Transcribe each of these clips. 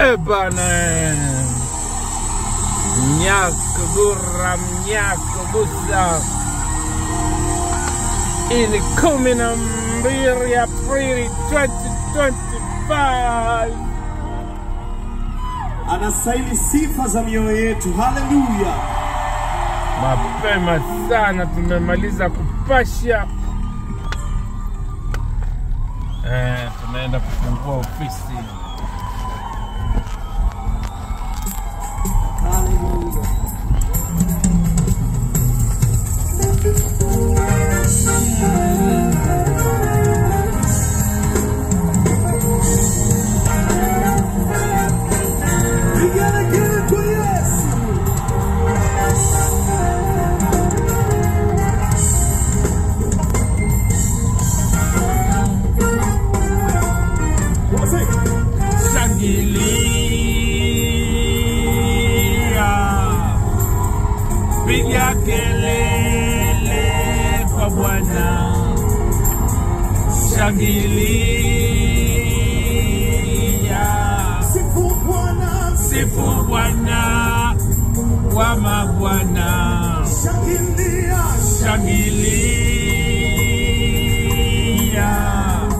Bana, Nyakugura Mnyakugusa. Hii ni 12 Aprili 2025. Anastahili sifa za mioyo yetu. Haleluya. Mapema sana tumemaliza kupasha. Tunaenda kufungua ofisi. Haleluya. Vigelegele kwa Yesu. Shangilia, piga kelele kwa Bwana. Shangilia, Sifu Bwana, sifu Bwana wa mabwana. Shangilia, Shangilia,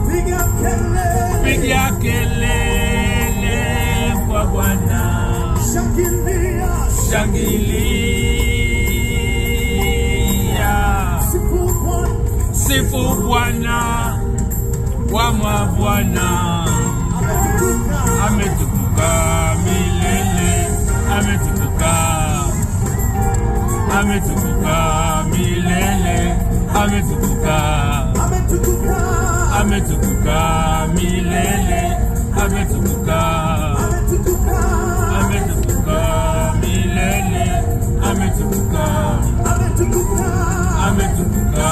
piga kelele, piga kelele kwa Bwana. Shangilia, Shangilia, sifu Bwana, sifu Bwana wa mabwana. Ametukuka, Ametukuka milele, ametukuka, ametukuka milele, ametukuka, ametukuka, ametukuka milele, ametukuka, ametukuka, ametukuka milele, ametukuka, ametukuka, ametukuka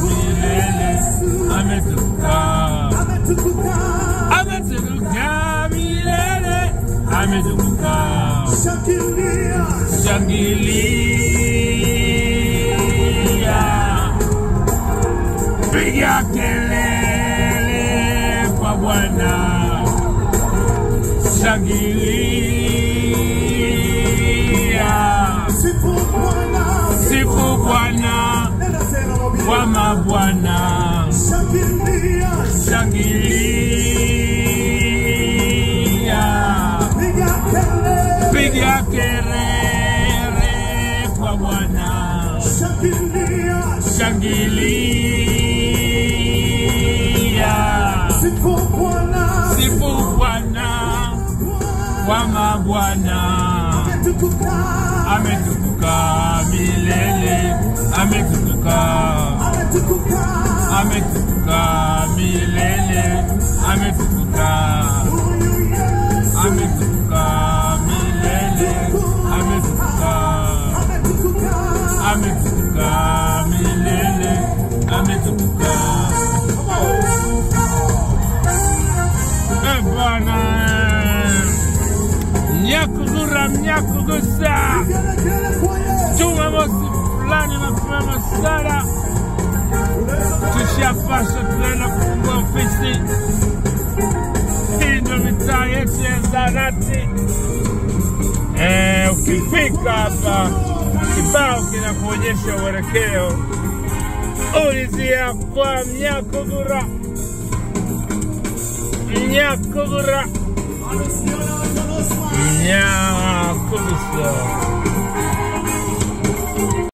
milele, ametukuka, ametukuka, ametukuka milele, ametukuka. Shangilia, Shangilia, piga kelele kwa Bwana. Shangilia, sifu Bwana, sifu Bwana nena tena mwambie. wa mabwana. Shangilia, Shangilia, piga kelele, piga kelele kwa Bwana. Shangilia, Shangilia, sifu Bwana, sifu Bwana wa mabwana. Ametukuka, Ametukuka milele, ametukuka, ametukuka, ametukuka milele, ametukuka, huyu Yesu, ametukuka milele, ametukuka, ametukuka, ametukuka milele, ametukuka. Bwana Nyakugura Mnyakugusa, vigelegele kwa Yesu. Jumamosi fulani mapema sana tushapasha, tunaenda kufungua ofisi. Hii ndio mitaa yetu ya zahanati. Ukifika hapa kibao kinakuonyesha uelekeo. Ulizia kwa Mnyakugura, Mnyakugura, Anusiona watu wanaosmile. Mnyakugusa.